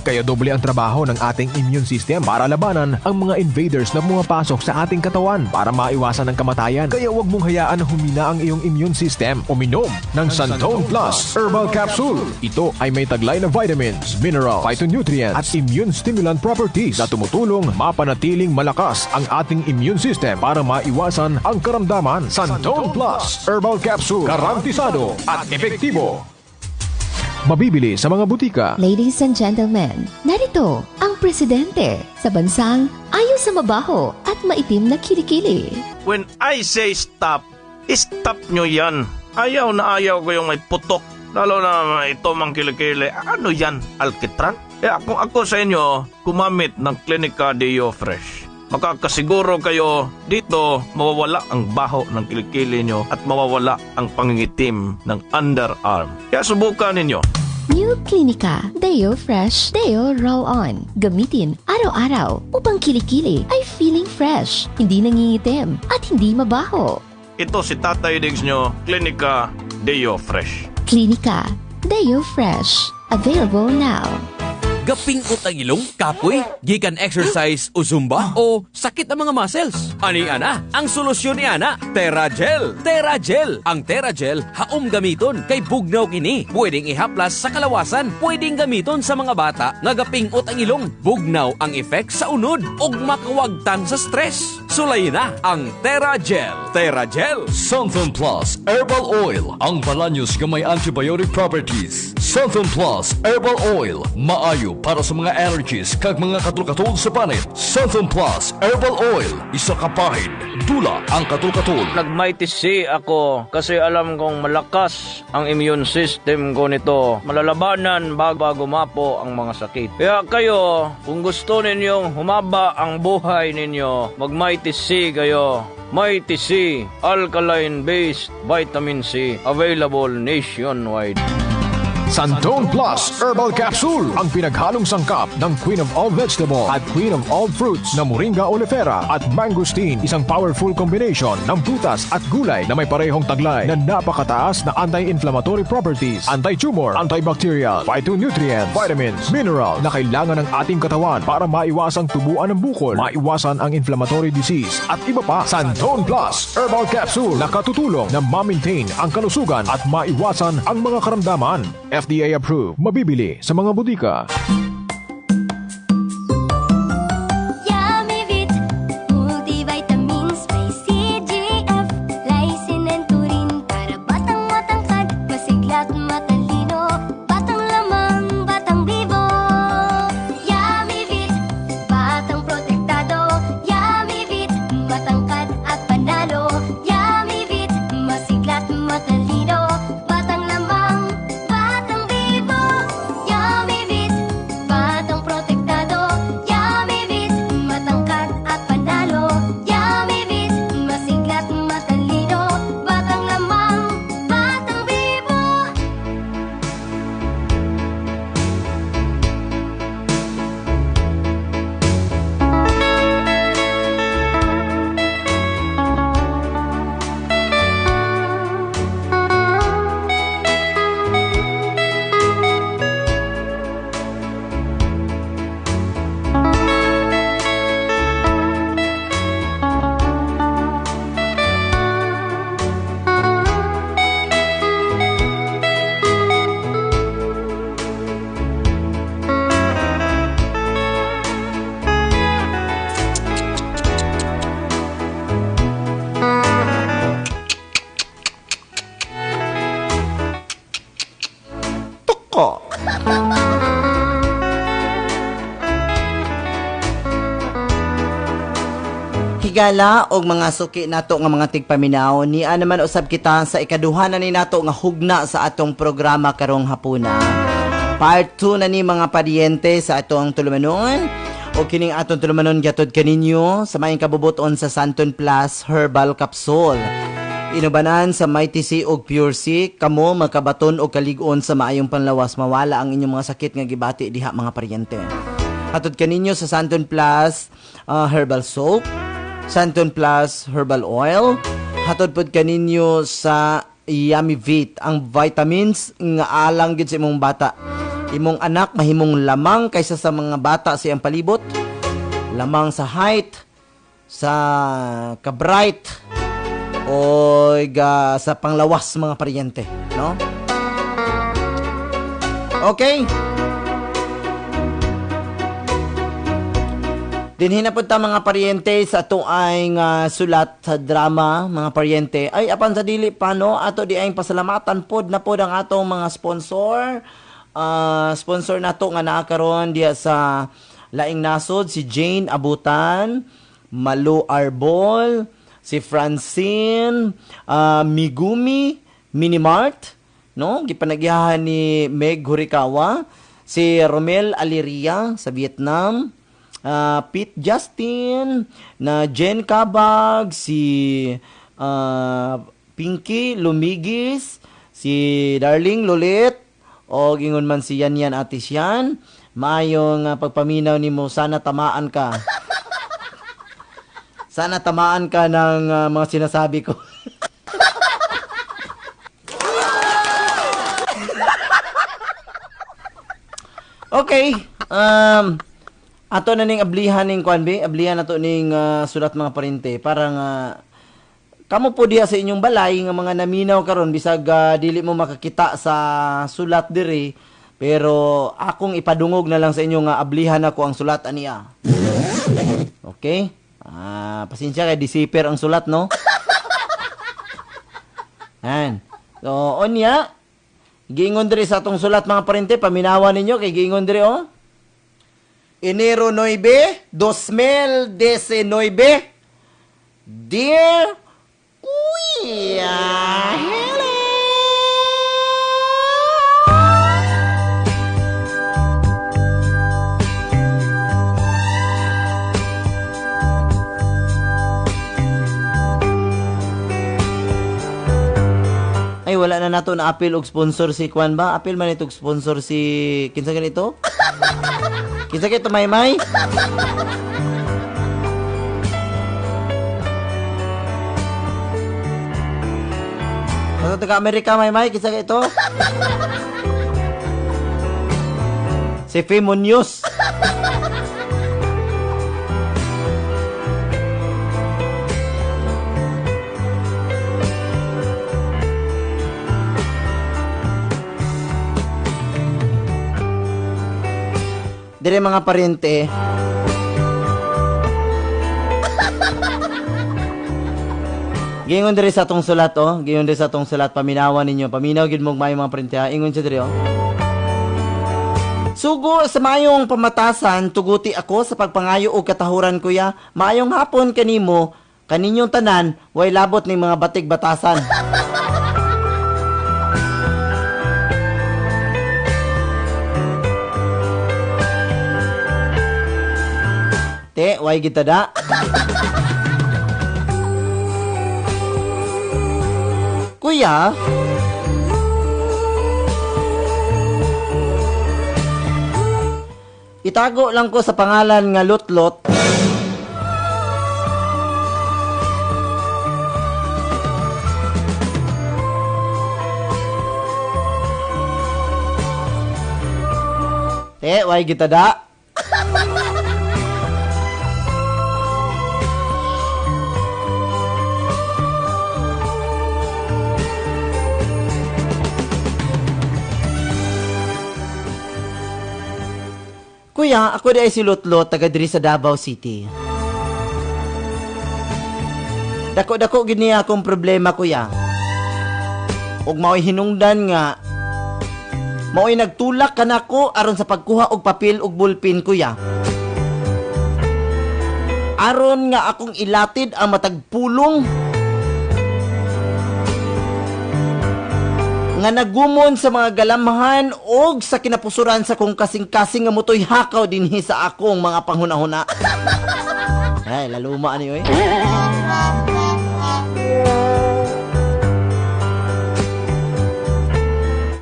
Kaya doble ang trabaho ng ating immune system para labanan ang mga invaders na pumapasok sa ating katawan para maiwasan ang kamatayan. Kaya huwag mong hayaan na humina ang iyong immune system. Uminom ng Santone Plus Herbal Capsule. Ito ay may taglay na vitamins, minerals, phytonutrients at immune stimulant properties na tumutulong mapanatiling malakas ang ating immune system para maiwasan ang karamdaman. Santone Plus Herbal Capsule. Garantisado at epektibo. Mabibili sa mga butika. Ladies and gentlemen, narito ang presidente sa bansang ayaw sa mabaho at maitim na kilikili. When I say stop, stop nyo yan. Ayaw na ayaw ko yung may putok. Lalo na ito mang kilikili. Ano yan? Alkitran? Eh kung ako sa inyo, gumamit ng Clinica Deo Fresh. Makakasiguro kayo dito, mawawala ang baho ng kilikili nyo at mawawala ang pangingitim ng underarm. Kaya subukan ninyo. New Clinica Deo Fresh Deo Roll-On. Gamitin araw-araw upang kilikili ay feeling fresh, hindi nangingitim at hindi mabaho. Ito si Tatay Diggs nyo, Clinica Deo Fresh. Clinica Deo Fresh. Available now. Gapingot ang ilong, kapoy, gikan exercise o zumba o sakit ang mga muscles. Ani ana, ang solusyon ni ana, Teragel. Teragel. Ang Teragel haom gamiton kay bugnaw kini. Pwedeng ihaplas sa kalawasan, pwedeng gamiton sa mga bata nga gapingot ang ilong. Bugnaw ang effect sa unod ug makawagtang sa stress. Sulay na ang Teragel. Teragel. Santhone Plus Herbal Oil, ang balanyos nga may antibiotic properties. Santhone Plus Herbal Oil, maayo para sa mga allergies kag mga katulkatol sa panit. Santhone Plus Herbal Oil, isa ka pahid, dula ang katulkatol. Nag-Mighty C ako kasi alam kong malakas ang immune system ko nito. Malalabanan bago gumapo ang mga sakit. Kaya kayo, kung gusto ninyong humaba ang buhay ninyo, mag-Mighty C kayo. Mighty C, alkaline-based vitamin C, available nationwide. Santone Plus Herbal Capsule, ang pinaghalong sangkap ng Queen of All Vegetable at Queen of All Fruits na Moringa oleifera at mangosteen, isang powerful combination ng prutas at gulay na may parehong taglay na napakataas na anti-inflammatory properties, anti-tumor, antibacterial, phytonutrients, vitamins, mineral na kailangan ng ating katawan para maiwasang tubuan ng bukol, maiwasan ang inflammatory disease at iba pa. Santone Plus Herbal Capsule, nakatutulong na ma-maintain ang kalusugan at maiwasan ang mga karamdaman. FDA approved. Mabibili sa mga butika. Yummy Vit Multivitamins may CGF, Lysine and Taurine para batang matangkad, masigla't matalino, batang lamang, batang bibo. Yummy Vit, batang protektado. Yummy Vit, matangkad at panalo. Yummy Vit, masigla't matalino, batang lamang, batang bibo. Yummy Vit, batang protektado. Yummy Vit, matangkad at panalo. Yummy Vit, masigla't matalino, batang lamang, batang bibo. Higala og mga suki nato nga mga tigpaminaw, niya naman usab kita sa ikaduha na ni nato nga hugna sa atong programa karong hapuna. Part 2 na ni mga paryente sa atong tulumanon. O kining atong tulumanon gatod kaninyo sa maayong kabubuton sa Santon Plus Herbal Capsule. Inubanan sa Mighty C og Pure C, kamo makabaton og kalig-on sa maayong panlawas, mawala ang inyong mga sakit nga gibati diha mga paryente. Hatod kaninyo sa Santon Plus Herbal Soap, Santon Plus Herbal Oil, hatod pod kaninyo sa Yummy Vit, ang vitamins nga alang gid sa imong bata. Imong anak mahimong lamang kaysa sa mga bata sa iyang palibot. Lamang sa height, sa ka-bright, o sa panglawas mga paryente, no? Okay. Dinhi na punta mga paryente sa ato ay sulat sa drama mga paryente. Ay apan sa dili pa no, ato di ay pasalamatan pod na pod ang atong mga sponsor. Sponsor nato nga naa karon diya sa laing nasod, si Jane Abutan, Malu Arbol, si Francine, Migumi Minimart, no? Gipanagyahan ni Meg Horikawa, si Romel Aliria sa Vietnam, Pete Justin, na Jen Kabag, si Pinky Lumigis, si Darling Lulit, o ingon man si Yan Yan Atisyan. Maayong pagpaminaw nimo, sana tamaan ka. Sana tamaan ka ng mga sinasabi ko. Okay. Ato na ning ablihan ning kuan bi, ablihan ato ning sulat mga parente para nga kamo po diha sa inyong balay nga mga naminaw karon bisag dili mo makakita sa sulat diri, pero akong ipadungog na lang sa inyo nga ablihan ako ang sulat aniya. Okay? Pasensya kay disiper ang sulat, no? Yan. So, onya, giingon diri sa atong sulat mga parente, paminawan ninyo kay giingon diri oh. Enero 9, 2019. Dear Kuya Helen. Ay, wala na nato na apil og sponsor si Kwan ba? Apil man itog sponsor si kinsa ganito? Kinsa kito Maymay? Ano taga Amerika Maymay? Kinsa kito? Si Femo News. Dire mga parente. Giingon dire sa atong sulat oh, giingon dire sa atong sulat, paminawan ninyo, paminaw gid mo maayo mga parente ha. Ingon siya dire oh. Sugo sa maayong pamatasan, tuguti ako sa pagpangayo og katahuran kuya. Maayong hapon kanimo, kaninyong tanan, way labot ning mga batig batasan. Te, way kita da. Kuya, itago lang ko sa pangalan nga Lutlot. Te, way kita da. Kuya, ako di ay si Lutlot, taga diri sa Davao City. Dako-dako gid niya akong problema, kuya. Og mao'y hinungdan nga mao'y nagtulak kanako aron sa pagkuha og papel ug ballpen, kuya. Aron nga akong ilatid ang matag pulong nga nagumon sa mga galamhan og sa kinapusuran sa kong kasing-kasing nga mutoy hakaw dinhi sa akong mga panghuna-huna. Ay, laluma ani oy.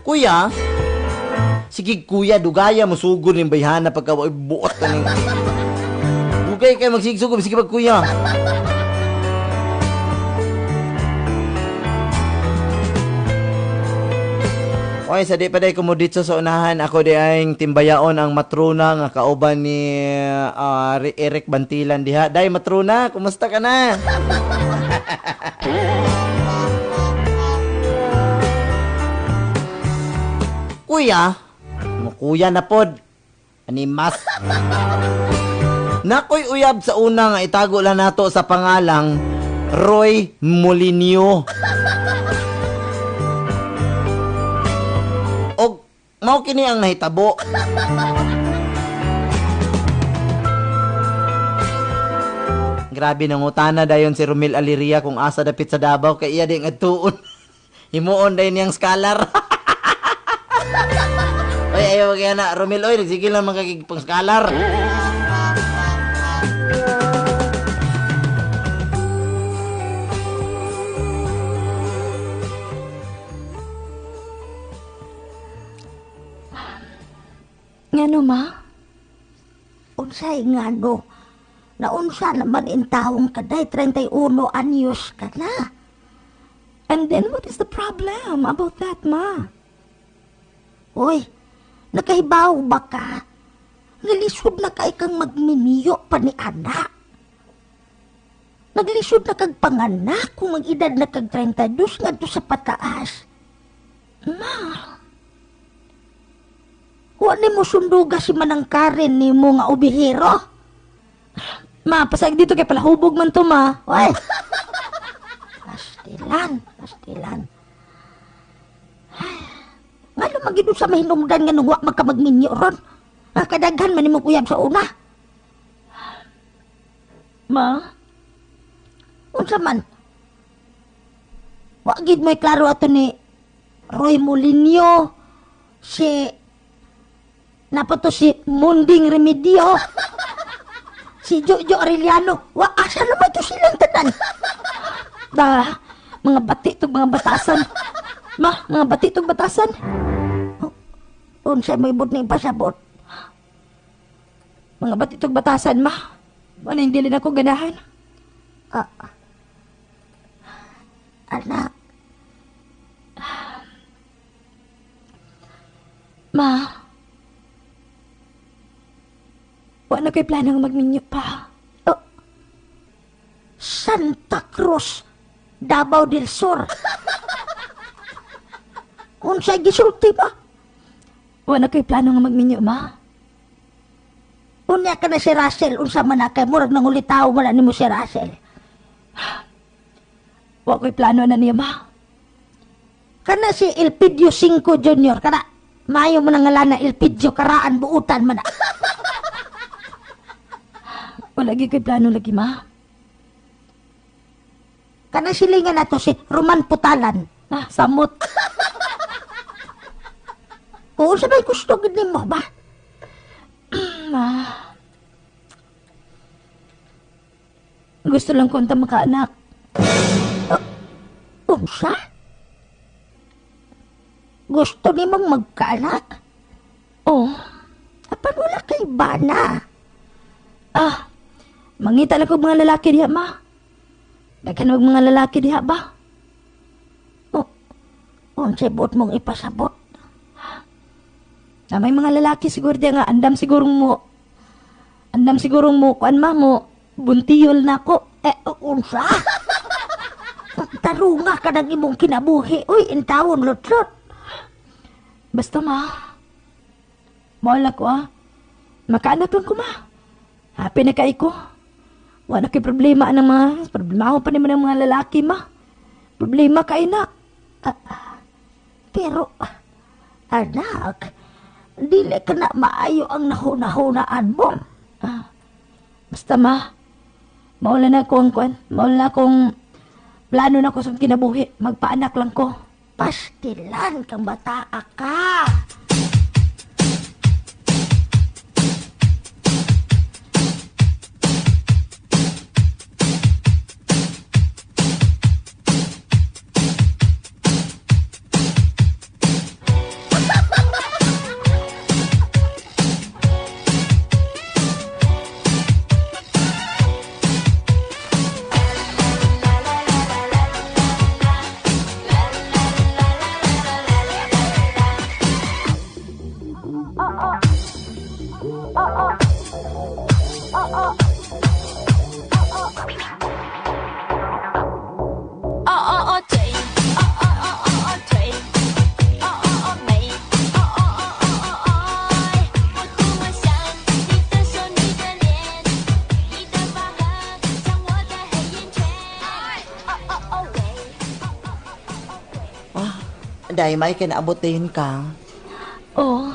Kuya, sige kuya, dugaya musugod ning bayhana pagka wa buot kaning. Dugay kay magsigsugod sige pag kuya. Okay, sa di pa day kumuditso sa unahan, ako di ay timbayaon ang matrona nga kauban ni Eric Bantilan diha. Day matrona, kumusta ka na? Kuya, mukuya na pod. Animas. Nakoy uyab sa una nga itago lang nato sa pangalang Roy Molinio. Og mao kini ang nahitabo. Grabe nangutana dayon si Romel Aliria kung asa dapit sa Davao kay iya di ngadtuon. Himuon dayon niyang scholar. Oy, ayaw kaya na Romel oy, nagsige lang magkagig pang scholar. Ngano, ma? Unsay ngano? Naunsa naman intawong kaday, 31 anyos ka na. And then what is the problem about that, ma? Uy, nakahibaw ba ka? Nalisod na kay kang magminiyo pa ni anak. Naglisod na kag panganak kung mag-edad na kag 32 ngadto sa pataas. Ma! Wa nimo sunduga si Manang Karen nimo nga ubihero. Ma, pasag dito kay palahubog man to, ma. Uy! Pastilan, pastilan. Ngano magido sa mahinungdan nga nung wa magkamagminyo ron? Ah, kadaghan man nimong uyab sa una. Ma? Unsa man? Wa gid mo'y klaro ato ni Roy Molinio, si napato si Munding Remedio, si Jojo Arellano. Wa, asa naman to silang tanan? Da, mga bati tong mga batasan. Ma, mga bati tong batasan. Unsa may ibot ni pasabot? Mga bati tong batasan, ma. Wala hindi rin ako ganahan. Anak. Ma. Wala na ko'y planong magminyo pa. Oh. Santa Cruz, Davao del Sur. Unsay gisulti ba? Wala na ko'y plano nga magminyo, ma. Unya ka na si Russell, unsa man na kay murag nangulitaw man na nimo si Russell. Wa ko'y plano na niya, ma. Kana si Elpidio Cinco Junior, kana maayo mo nang ngalan na Elpidio, karaan buutan man na. Wala gyud ko'y plano lagi, ma. Kana silingan nato si Roman Putalan. Ah, samot. Oo, sa may gusto gid nimo ba? Ma. Gusto lang ko unta makaanak. Unsa? Gusto nimong magkaanak? Oo. Apan wala kay bana. Ah, mangita lang kog mga lalaki diha, ma. Daghan og mga lalaki diha ba? Oh, unsay buot mong ipasabot? Na may mga lalaki siguro diha nga andam sigurong mo. Andam sigurong mo kuan ma mo buntiyol na ako. Unsa? Tarunga ka ng imong kinabuhi. Uy, intawon lutlot. Basta ma. Mao ko ah. Makaanak lang ko ma. Happy na kay ko. Wala kay problema ang mga problema pa naman ang mga lalaki ma. Problema kay na. Pero anak, dili ka na maayo ang nahuna-hunaan mo. Basta ma, maula na ko ang kuan, maula na akong plano na ko sa kinabuhi, magpaanak lang ko. Pastilan kang bataa ka. 哦哦哦嘴，哦哦哦哦哦腿，哦哦哦美，哦哦哦哦哦爱，我多么想你的手，你的脸，你的发盒像我的黑眼圈，哦哦哦喂，哦哦哦哦哦 Day, may kinaabot din ka. Oh.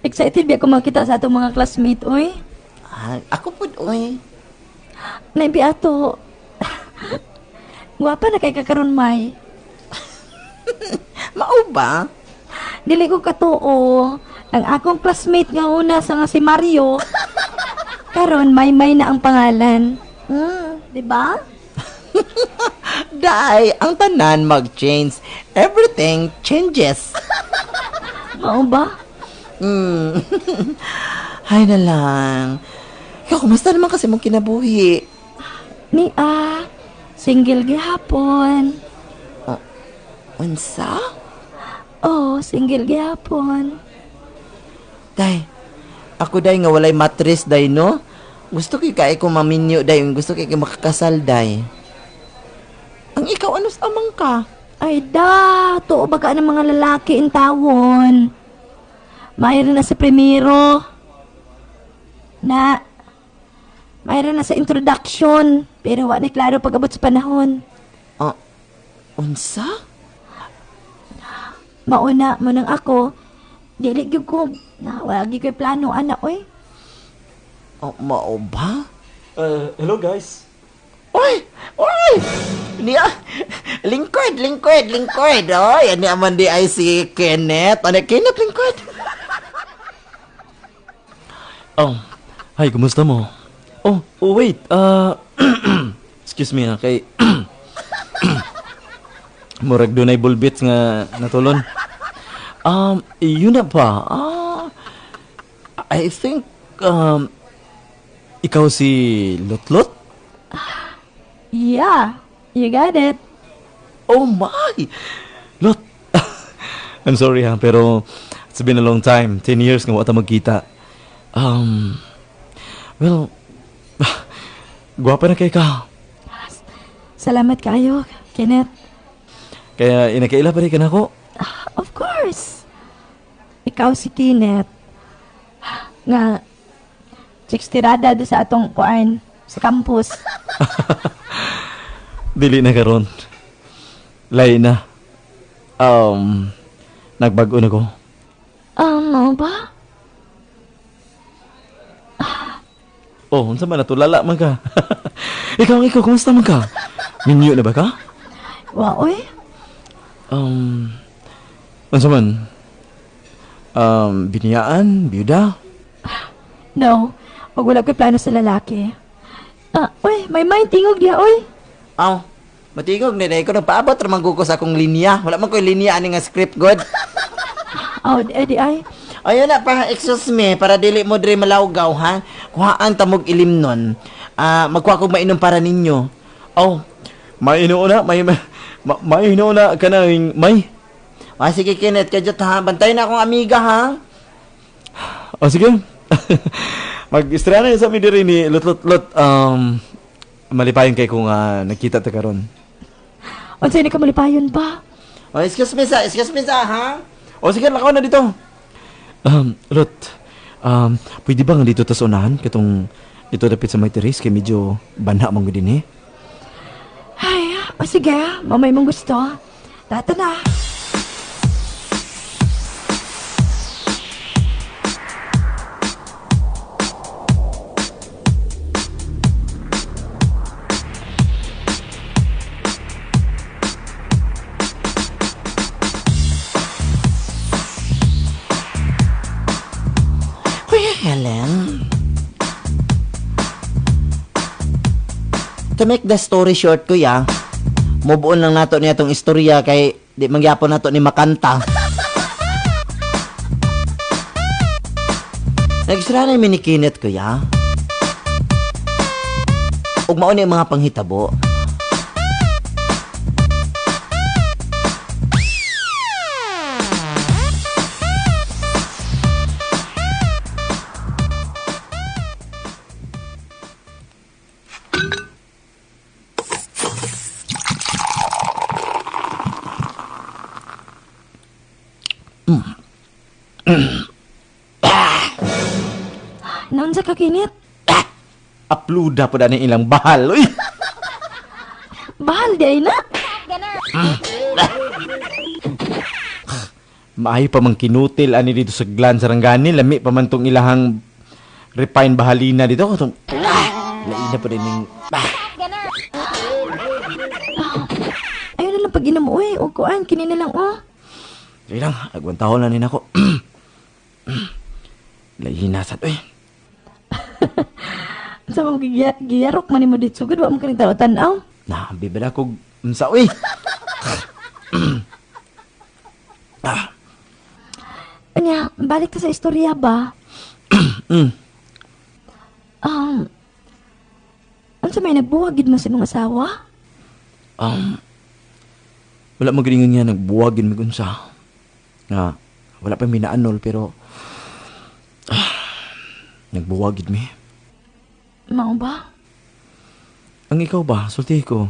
Excited biya ko makita sa atong mga classmate, oy. Ah, ako pud oy. Naibi ato. Gwapa na kay kakaron may. Mao ba? Dili ko katuo. Ang akong classmate nga una sa nga si Mario. Karon may na ang pangalan. Di ba? Day, ang tanan mag-change. Everything changes. Mao ba? Hay na lang. Ikaw, kumusta naman kasi mong kinabuhi? Ni single gihapon. Oh, unsa? Oh, single gihapon. Day, ako day nga walay matris day, no? Gusto kay kay ko maminyo day, gusto kay makakasal day. Ang ikaw, ano sa amang ka? Ay da, tuo ba ka ng mga lalaki in tawon? Mayroon na sa primero. Na, mayroon na sa introduction. Pero wa ni klaro pag-abot sa panahon. Oh, unsa? Mauna mo nang ako. Dili gyud ko. Na, wala gyud ko'y plano, anak, oy. Oh, mao ba? Hello guys. Oy! Oy! Niya, lingkod, lingkod, lingkod. Oy, ani man di ay si Kenneth. Ano, Kenneth, lingkod. Oh, hi, kumusta mo? Oh, oh wait. Excuse me, kay murag dunay bulbits nga natulon. Yun na pa. I think ikaw si Lotlot? Yeah, you got it. Oh my! Lot! I'm sorry ha, pero it's been a long time. 10 years nga wala ta magkita. Well, gwapa na kay ka. Salamat kayo, Kenneth. Kaya inakaila pa rin ka na ako. Of course. Ikaw si Kenneth. Nga, chicks tirada do sa atong kuan, sa campus. Dili na karon. Lay na. Nagbago na ko. Ano ba? Oh, unsa man natulala man ka? Ikaw, kumusta man ka? Minyo na ba ka? Wa, oy. Unsa man? Biniyaan, biyuda? No, wag wala ko'y plano sa lalaki. Oy, may mind tingog diha, oy. Aw, matingog ni day ko nagpaabot ra man ko sa akong linya. Wala man ko'y linya ani nga script god. Aw, di ay. Ayun na pa, excuse me, para dili mo diri malawgaw ha. Kuhaan ta mog ilim nun. Magkuha kog mainom para ninyo. Oh, mainom na, may mainom na kanang may. Ah, sige Kenneth, kadyot ha. Bantay na akong amiga ha. Oh, sige. Mag-istorya na sa mi diri ni Lot Lot Lot. Malipayon kay kung nakita ta karon. Unsay ni ka malipayon ba? Oh, excuse me sa ha. Oh, sige, lakaw na dito. Lot, pwede ba nga dito ta sa unahan? Katong dito dapit sa may terrace, kay medyo banha man gud din eh. Ay, o sige, mamay mong gusto. Tata na. Kuya Helen, to make the story short, kuya, move on lang nato niya tong istorya kay di mangyapon nato ni makanta. Nag-istorya na yung ni Kenneth, kuya. Ug mao ni ang mga panghitabo. Naunsa ka, Kenneth? Upload po na ilang bahal. Uy! Bahal di ay na. Maayo pa mang kinutil ani dito sa Glan Sarangani. Lami pa man tong ilahang refine bahalina dito. Katong, laina pa din yung... Ayaw na lang pag-inom, uy. O kuan, kini na lang, oh. Sige lang, agwantahon na nin ako. Laina sad, uy. Sa mga giyarok man nimo dito, gud wa mo kaning tanaw. Na, bibila ko unsa, uy. Anya, balik ta sa istorya ba? Unsa may nagbuwag gid mo sa imong asawa? Wala mo galingon nga nagbuwagin mig unsa. Nga wala pa minaanol pero nagbuwag gid mi. Mao ba? Ang ikaw ba? Sulti ko.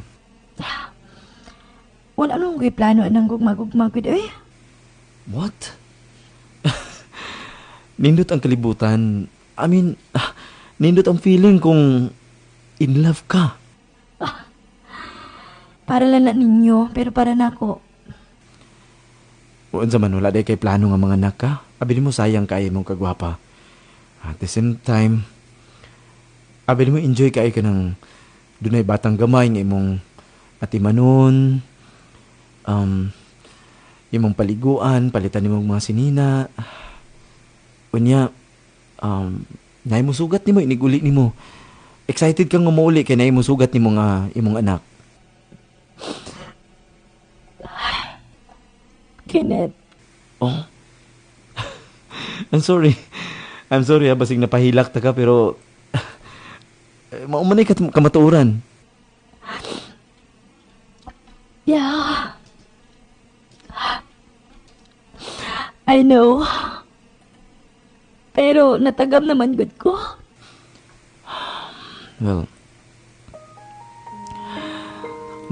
Wala nung ko'y plano ng gugma-gugma gud eh. What? Nindot ang kalibutan. I mean, nindot ang feeling kung in love ka. Para lang na ninyo, pero para nako. Unsa man, wala day kay plano nga mga anak ka. Abi nimo sayang kay imong kagwapa. At the same time, abi nimo enjoy kay ka ng dunay batang gamay nga imong atimanon, imong paliguan, palitan nimong mga sinina. Unya, naay mo sugat nimo, iniguli nimo. Excited kang umuuli kay naay mo sugat nimo nga imong anak. Kenneth. Oh. I'm sorry. I'm sorry ha, basig napahilak ta ka pero mao man ay kamatuoran. Yeah. I know. Pero natagam naman gud ko. Well,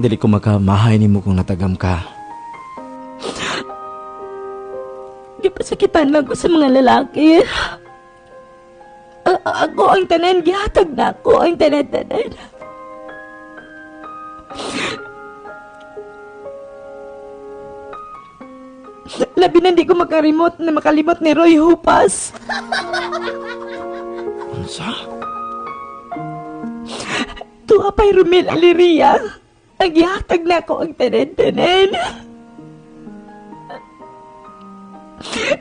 dili ko makamahay nimo kung natagam ka. Gipasakitan lang ko sa mga lalaki. Ako ang tanan, gihatag na ako ang tanan-tanan. Labi na di ko makarimot na makalimot ni Roy Hupas. Unsa? Tuwa pa'y Romel Aleria. Ang gihatag na ako ang tanan-tanan.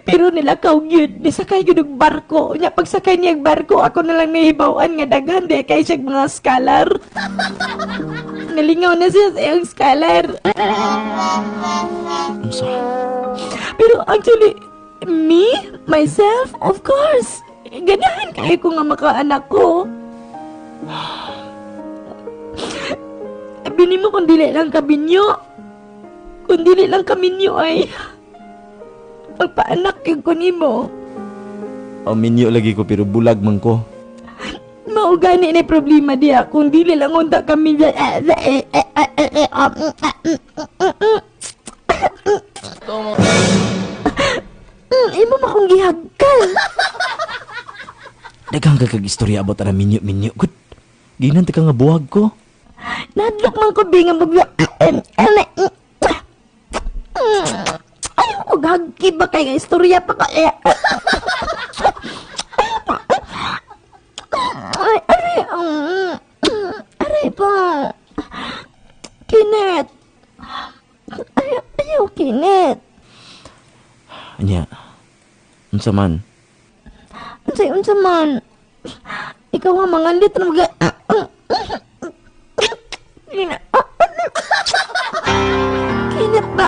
Pero nilakaw yun, nisakay yun og barko. Nya pagsakay niya og barko, ako na lang nahibaw-an nga daghan di kay siyang mga scholar. Nalingaw na siya sa iyang scholar. Unsa? Pero actually, me, myself, of course. Ganahan kayo ko nga makaanak ko. Bini mo kung dili lang kabinyo. Kung dili lang kaminyo ay magpaanak yung ko nimo. Oh, minyo lagi ko pero bulag man ko. Mao gani na problema diya. Kung dili lang unta kami. Imo ma kong gihagkan. Daghang ka kag istorya about ana minyo-minyo. Good. Ginan ta ka nga buwag ko. Nadlok man ko bi nga mag Ay, og hagki ba kay nga istorya pa ka. Ay, aray, aray pa. Kenneth. Ay, ayaw, Kenneth. Anya, unsa man? Unsay, unsa man? Ikaw nga mangalit na mag... Kenneth ba?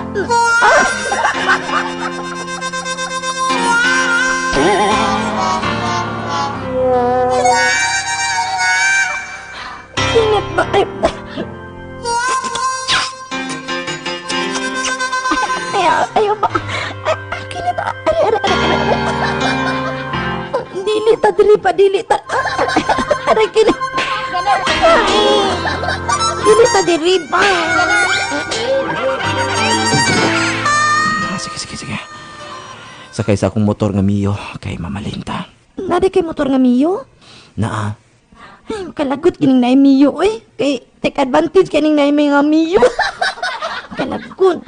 Kenneth ba? Ay, ay, ayaw ba? Ay, Kenneth, aray, aray, aray, aray. Dili ta, dili pa, dili ta. Aray, Kenneth. Dili ta, dili pa. Sige, sige, sige. Sakay sa akong motor nga Mio kay mamalinta. Nadi kay motor nga Mio? Naa. Ay, kalagot kining naay Mio oy. Kay take advantage kining naay may nga Mio. Kalagot.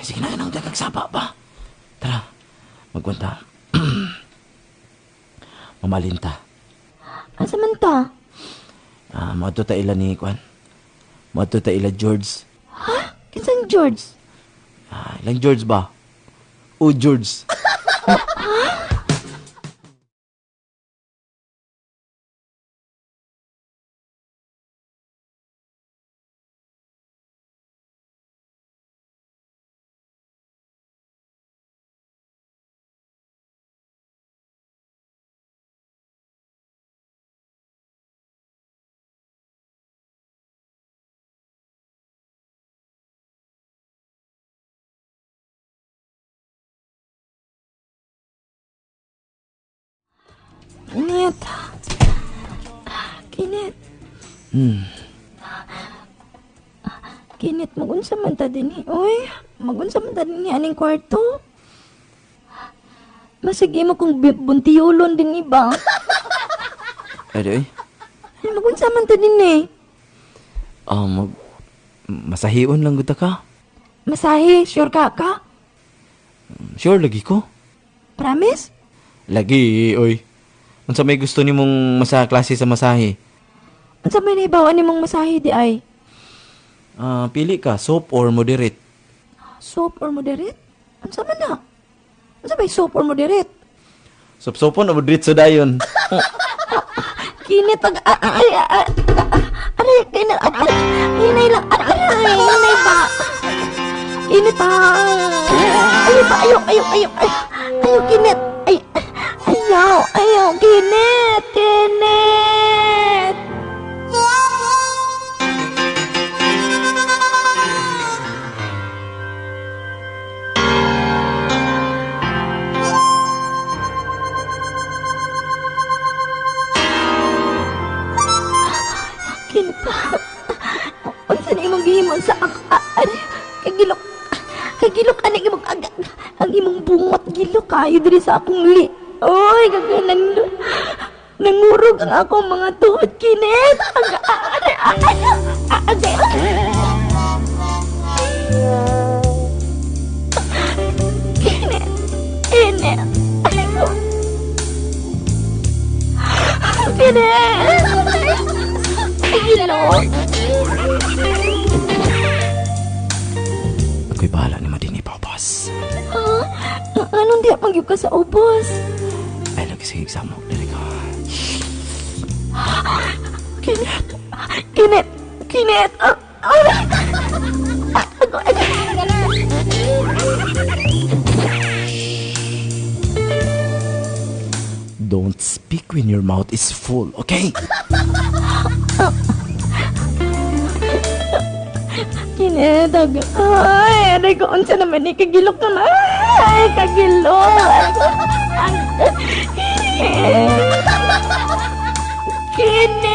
Sige na nang dagag saba ba. Tara. Magkwenta. Mamalinta. Asa man ta? Ah, moadto ta ila ni Kwan. Moadto ta ila George. Ha? Kinsang George? Ah, ilang George ba? O George. Init. Kinit. Kinit, magunsa man ta dinhi. Uy, magunsa man ta dinhi aning kwarto. Masige mo kung buntiyulon din iba. Ay, Ay, magunsa man ta dinhi. Ah, masahion lang gud ka. Masahe, sure ka ka? Sure lagi ko. Promise? Lagi, oy. Unsa may gusto nimong masa klase sa masahe? Unsa may nahibaw nimong masahe di ay? Ah, pili ka, soap or moderate? Soap or moderate? Unsa man na? Unsa may soap or moderate? Soap-sopon o moderate sa dayon? Kinit ag ay ay aray kinit ay hinay lang aray hinay ba? Kinit ah. Ayo ba ayo ayo ayo ayo kinit ay ayaw ayaw kinit kinit. Kinit pa. Unsa ni imong gihimo sa kagilok. Kagilok ani imong ang imong bungot gilok kayo diri sa akong li. Oy, kaganan nangurog ang akong mga tuhod kinit. Kinit. Kinit. Kinit. Gilok. Ako'y bahala ni Madini pa, boss. Ah, anong diya magyug ka sa ubos? Ay, lagi sige exam mo. Dili ka. Kinit. Kinit. Kinit. Don't speak when your mouth is full, okay? Kinit. Ay, aray ko, unsa naman ni kagilok naman. Ay, kagilok. Kinit.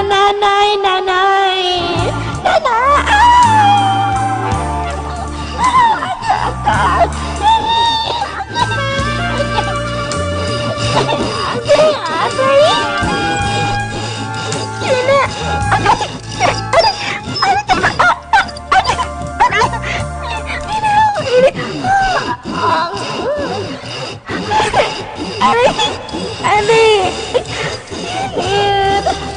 Nanay, nanay. Nanay. Aray!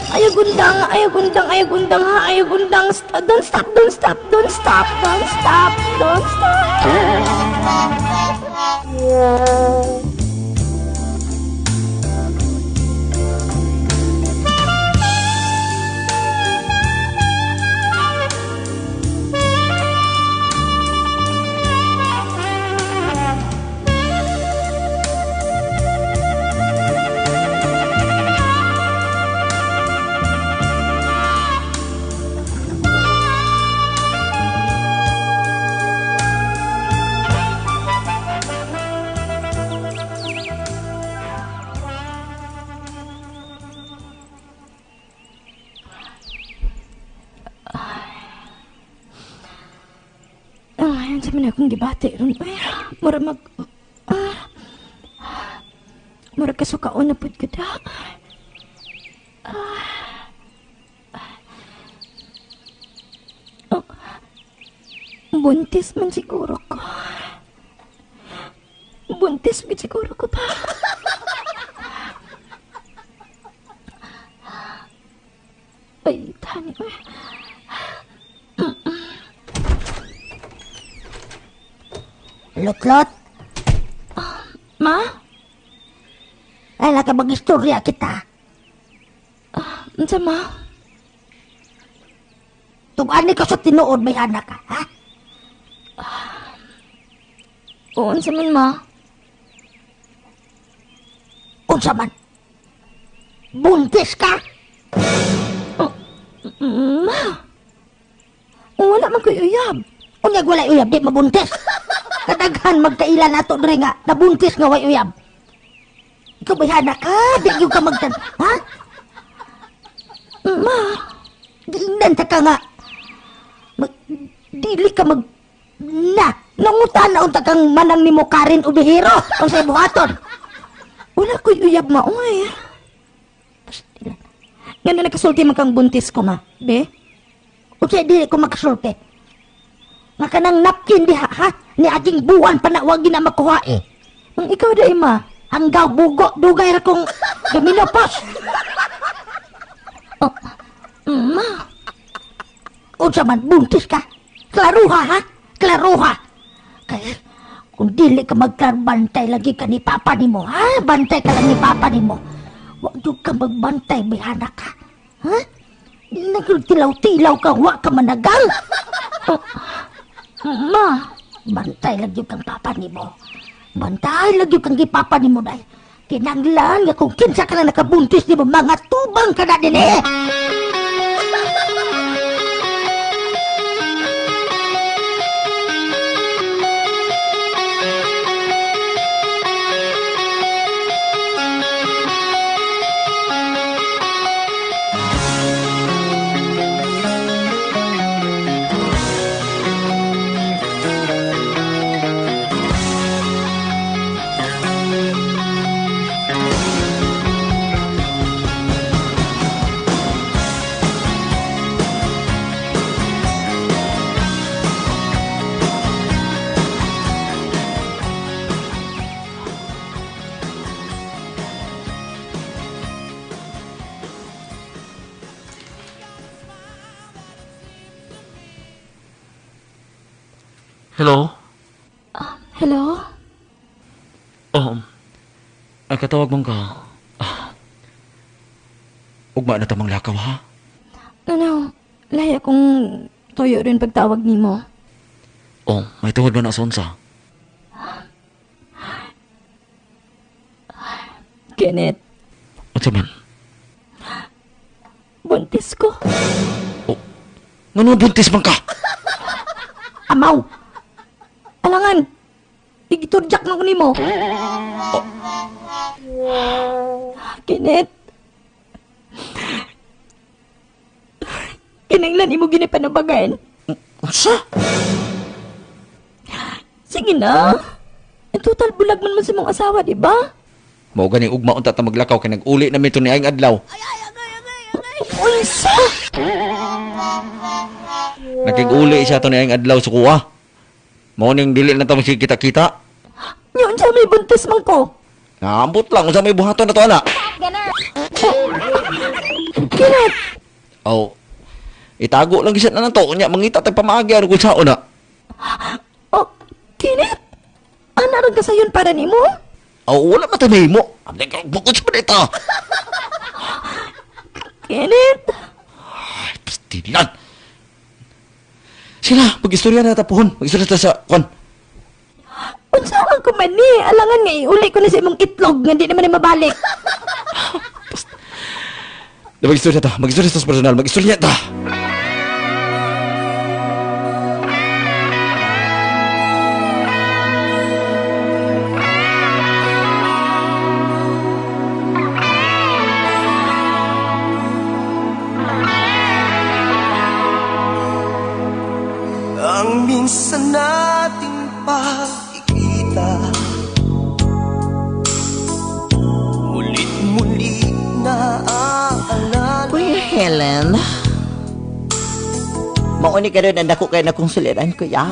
Ayaw gundang, ayaw gundang, ayaw gundang, ha, ayaw gundang. Don't stop, don't stop, don't stop, don't stop, don't stop. Unsa man akong gibati ron, uy. Mura mag... mura kasukaon na pud ko da. Oh, buntis man siguro ko. Buntis man siguro ko pa. Ay, tani. Lotlot. Ma? Ay, laka mag-istorya kita. Unsa, ma? Tug-ani ka sa tinuod may anak ka, ha? Oo, unsa man, ma? Unsa man? Buntis ka? Oh, ma! Wala man ko'y uyab. Unyag walay uyab, di mabuntis. Kadaghan magkaila nato diri nga nabuntis nga way uyab. Ikaw may anak ka, di gyud ka magtan, ha? Ma, giingnan ta ka nga. Dili ka mag na nangutan na unta kang manang nimo Karen Ubihiro unsay buhaton. Wala ko'y uyab, ma, oy. Nga na nakasulti man kang buntis ko, ma. Be? Unsay dili ko makasulti? Nga kanang napkin diha, ha? Ni aging buwan pa na wag na makuha eh. Ang ikaw da, ma. Hanggaw bugo, dugay ra kong gaminopos. Oh, ma. Unsa man, buntis ka? Klaruha, ha? Klaruha. Kaya, kung dili ka magkarbantay lagi ka ni papa nimo, ha? Bantay ka lang ni papa nimo. Wa jud ka magbantay, bihana ka. Ha? Di na tilaw-tilaw ka, wa ka managal. Oh, ma. Bantay lagi kang papa nimo. Bantay lagi kang gipapa nimo dai. Kinanglan nga kung kinsa ka na nakabuntis nimo, mga tubang ka na din eh. Hello? Hello? Ay katawag mong ka. Ugma na tamang lakaw, ha? Ano, lahi akong tuyo rin pagtawag nimo. Oh, may tungod ba na sonsa? Kenneth. Unsa man? Buntis ko. Oh, ngano buntis man ka? Amaw! Alangan! Igiturjak na ko nimo. Oh. Kenneth! Kinanglan imo ginipanabagan. Unsa? Sige na. In total bulag man man sa mong asawa, di ba? Mao gani ugma unta ta maglakaw kay nag-uli na mi to ni aing adlaw. Unsa? Nakig-uli siya to ni aing adlaw sa kuha. Mao ning dili na ta magkita-kita. Nya unsa may buntis man ko? Naambot lang unsa may buhaton na to ana. Kenneth. Oh. Itago lang gisa na nato unya mangita tag pamaagi ano kung saon na. Oh, Kenneth. Ana ra ka sayon para nimo? Oh, wala man tay mahimo. Abdi ka bukod sa panita. Kenneth. Ay, pastilan. Sila, mag-istorya na tapuhon. Mag-istorya ta sa kwan. Unsa man ko man ni? Alangan nga iuli ko na sa imong itlog nga di naman ni mabalik. Mag-istorya ta. Mag-istorya ta sa personal. Mag-istorya ta. Ang minsan nating Mauni karon ang dako kay na kong suliran, kuya.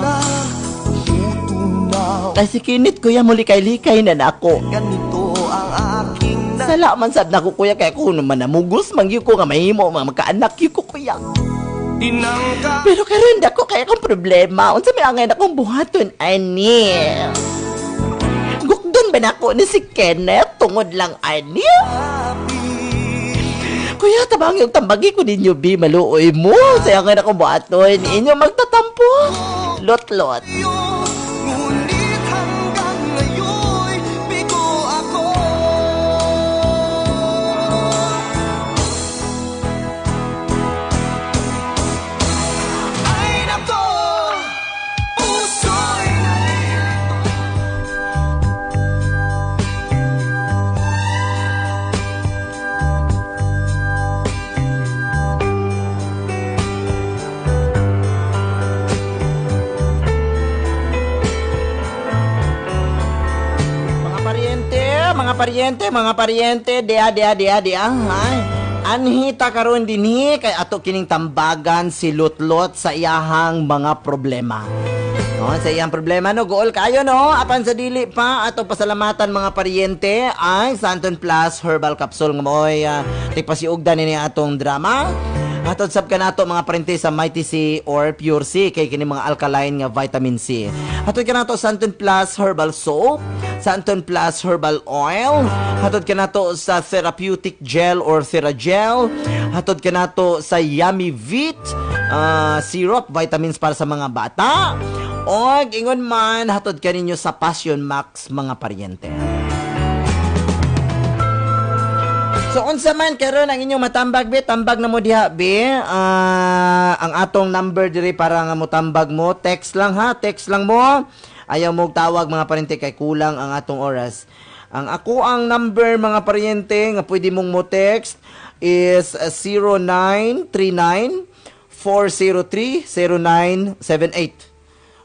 Kay si Kinit, kuya, muli kay likay na nako. Ganito ang aking Sala man sad nako, kuya, kay ako naman namugos man gyud ko nga mahimo mga magkaanak gyud ko, kuya. Tinangka Pero karon dako kay akong problema. Unsa may angay akong buhaton ani? Gukdon ba nako ni si Kenneth tungod lang ani? Kuya, tabang yung tambagi ko ninyo, bi, maluoy mo. Sa angay akong buhaton. Inyo magtatampo. Lot-lot. Ngunit hanggang ngayon'y bigo ako. Ay nako, puso'y Mga paryente, mga paryente, mga paryente, dea, dea, dea, dea, ha? Anhita karon dinhi kay ato kining tambagan si Lutlot sa iyahang mga problema. No, sa iyang problema no, gool kayo no. Apan sa dili pa ato pasalamatan mga paryente ang Santon Plus Herbal Capsule nga mo'y tigpasiugdan nini atong drama. Atod sab kanato mga paryente sa Mighty C or Pure C kay kini mga alkaline nga vitamin C. Hatod kanato Santon Plus Herbal Soap, Santon Plus Herbal Oil, hatod kanato sa Therapeutic Gel or Theragel, hatod kanato sa Yummy Vit syrup vitamins para sa mga bata. Og ingon man hatod kaninyo sa Passion Max mga paryente. So unsa man karon ang inyong matambag be, tambag na mo diha be. Ang atong number diri para nga motambag mo, text lang ha, text lang mo. Ayaw mo tawag mga paryente kay kulang ang atong oras. Ang ako ang number mga paryente nga pwede mong mo text is 0939 403 0978.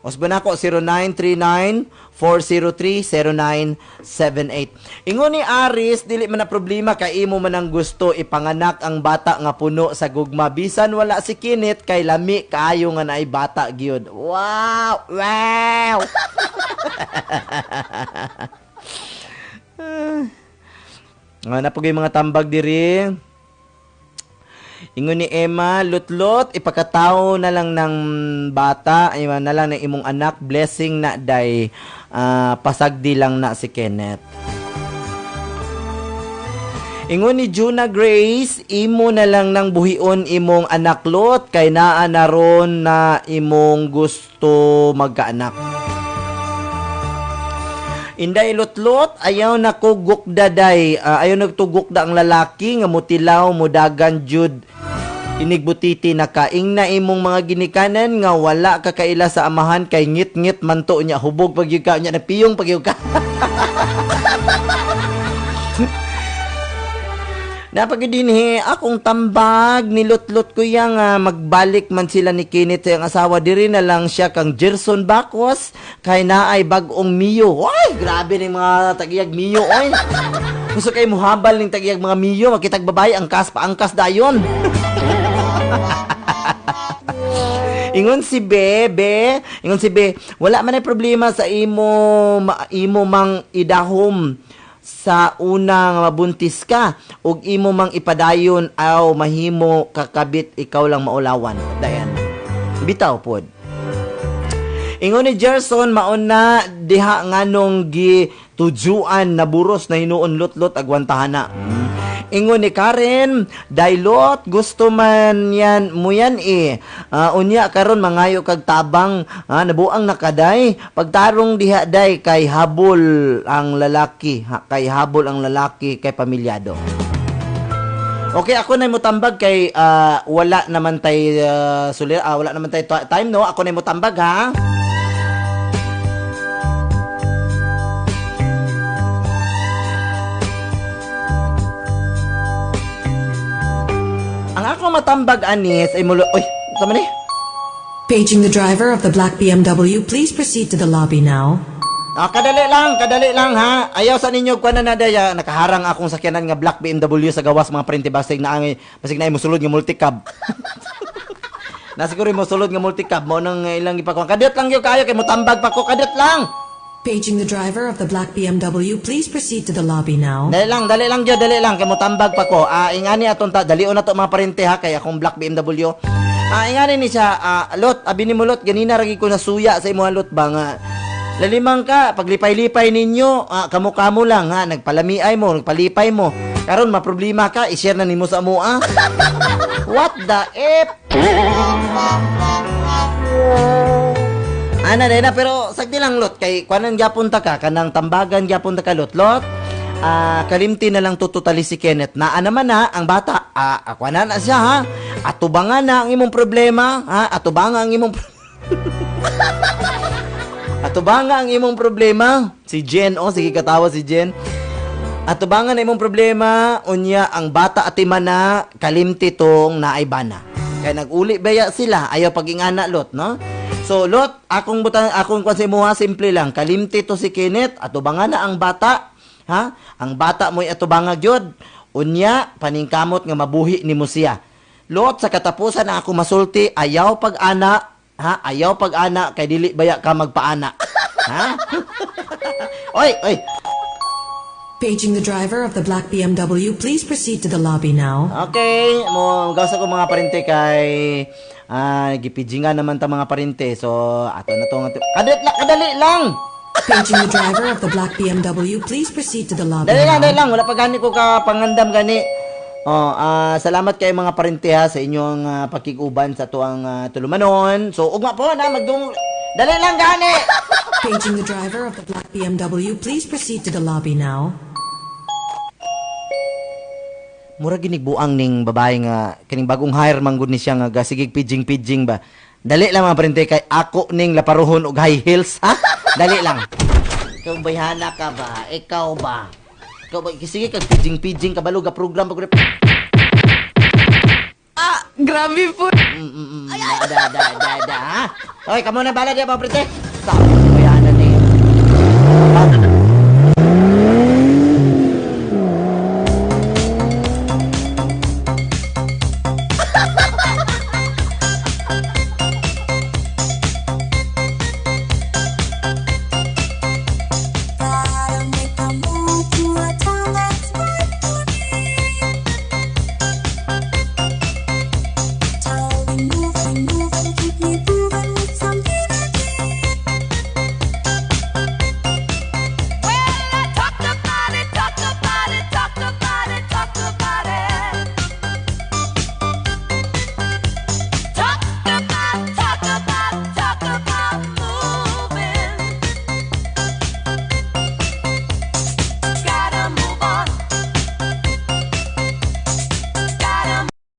Osba na ako, 0939-403-0978. Ingon ni Aris, dili man na problema kay imo man ang gusto ipanganak ang bata nga puno sa gugma. Bisan wala si Kinit, kay lami kaayo nga naay bata gyud. Wow! Wow! Nga na po mga tambag diri. Ingon ni Emma, lutlot, ipakatao na lang ng bata, ay na lang ng imong anak, blessing na day, pasagdi lang na si Kenneth. Ingon ni Juna Grace, imo na lang ng buhion imong anak lot, kay naa na ron na imong gusto magkaanak. Inday lutlot, ayaw na ko gukda day. Ayaw na tugukda ang lalaki nga mutilaw mudagan jud inigbutiti na kaing na imong mga ginikanan nga wala ka kaila sa amahan kay ngit-ngit manto niya hubog pag ka niya napiyong pag ka. Napagidinhi akong tambag nilutlot ko yang magbalik man sila ni Kenneth sa iyang asawa diri na lang siya kang Gerson Bacos kay naay bag-ong Mio. Oy, grabe ning mga tagiyag Mio oy. Gusto kay muhabal ning tagiyag mga Mio makitag babae angkas pa angkas dayon. Ingon si Be, ingon si Be, wala man ay problema sa imo imo mang idahom sa una nga mabuntis ka ug imo mang ipadayon aw mahimo kakabit ikaw lang maulawan. Dayan. Bitaw pod. Ingon ni Gerson mauna diha nganong gi tujuan na buros na hinuon lutlot agwantahana. Ingon ni Karen, daylot gusto man yan mo yan eh. Unya karon mangayo kag tabang, nabuang nakaday. Pagtarong diha day kay habol ang lalaki, kay habol ang lalaki kay pamilyado. Okay, ako na motambag kay wala naman tay wala naman tay time no. Ako na motambag ha. Ang ako matambag anis ay mulo. Oy, tama ni. Paging the driver of the black BMW, please proceed to the lobby now. Kadali lang ha. Ayaw sa ninyo kuan na nadaya nakaharang akong sakyanan nga black BMW sa gawas mga printe basig na angay, basig na ay musulod nga multicab. Na siguro mo sulod nga multicab mo nang ilang ipakuha. Kadiyot lang gyud kayo kay motambag pa ko, kadiyot lang. Paging the driver of the black BMW, please proceed to the lobby now. Dali lang gyud, dali lang kay motambag pa ko. Ah, ingani atong ta, dalion na to mga parente ha, kay akong black BMW. Ah, ingani ni siya, Lot, abi ni mo Lot, ganina ra gyud ko nasuya sa imong Lot ba nga. Lalimang ka, paglipay-lipay ninyo, kamo-kamo lang ha, nagpalamiay mo, nagpalipay mo. Karon maproblema ka, i-share na nimo sa amoa. What the F? Ana na pero sagdi lang Lot kay kuanan gyapon ta ka kanang tambagan gyapon ta ka Lot. Lot, kalimti na lang tututali si Kenneth. Naa naman na ang bata. Kuanan na siya ha. Atubangan na ang imong problema, ha? Atubangan ang imong Atubangan ang imong problema. Si Jen, oh, sige katawa si Jen. Atubangan na imong problema, unya ang bata atiman na kalimti tong naay bana. Kay nag-uli baya sila, ayaw pag-ingana Lot, no? So Lot, akong butang akong kwan sa imuha simple lang, kalimti to si Kenneth, atubangan na ang bata, ha? Ang bata mo'y atubanga gyud. Unya paningkamot nga mabuhi nimo siya. Lot, sa katapusan na ako masulti, ayaw pag-ana, ha? Ayaw pag-ana kay dili baya ka magpaana. Ha? Oy, oy. Paging the driver of the black BMW, please proceed to the lobby now. Okay, mo gawsa ko mga parente kay gipijingan naman ta mga parente. So ato na to nga kadali lang, kadali lang. Paging the driver of the black BMW, please proceed to the lobby Dali lang, now. dali lang, wala pa gani ko ka pangandam gani. Oh, salamat kay mga parente ha sa inyong pakiguban sa tuang tulumanon. So ugma po na magdung. Dali lang gani. Paging the driver of the black BMW, please proceed to the lobby now. Mura ginigbuang ning babae nga kining bagong hire man gud ni siya nga gasigig pijing-pijing ba. Dali lang mga parente kay ako ning laparuhon og high heels ha. Dali lang. Ikaw bayhana ka ba? Ikaw ba? Ikaw ba? Sige kag pijing-pijing kabalo ga program pag Ah, grabe po. Da da da da ha. Okay, kamo na bala diya mga parente. Sabi si bayhana ni.